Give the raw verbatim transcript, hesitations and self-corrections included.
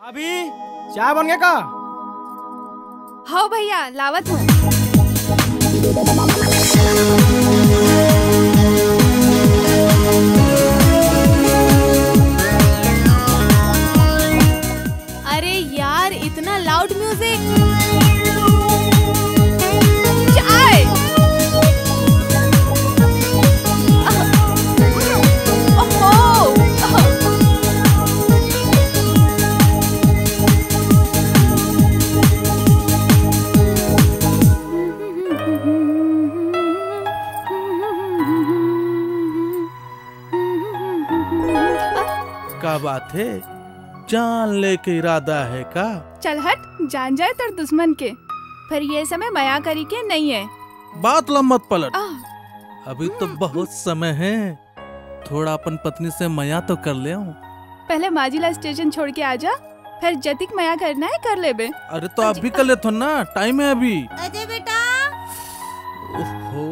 अभी चाय बन गए का? हव भैया, लावत हूँ। अरे यार, इतना loud music। चाय। ओहो। का बात है, जान लेके इरादा है का? चल हट, जान जाए तोर दुश्मन के। पर ये समय मया करी के नहीं है। बात ला मत पलट, आह, अभी तो बहुत समय है, थोड़ा अपन पत्नी से मया तो कर ले। पहले माँ जी ला स्टेशन छोड़ के आ जा, फिर जतिक मया करना है कर लेबे। अरे तो अभी कर लेथो ना, टाइम है अभी। अजय बेटा, ओहो,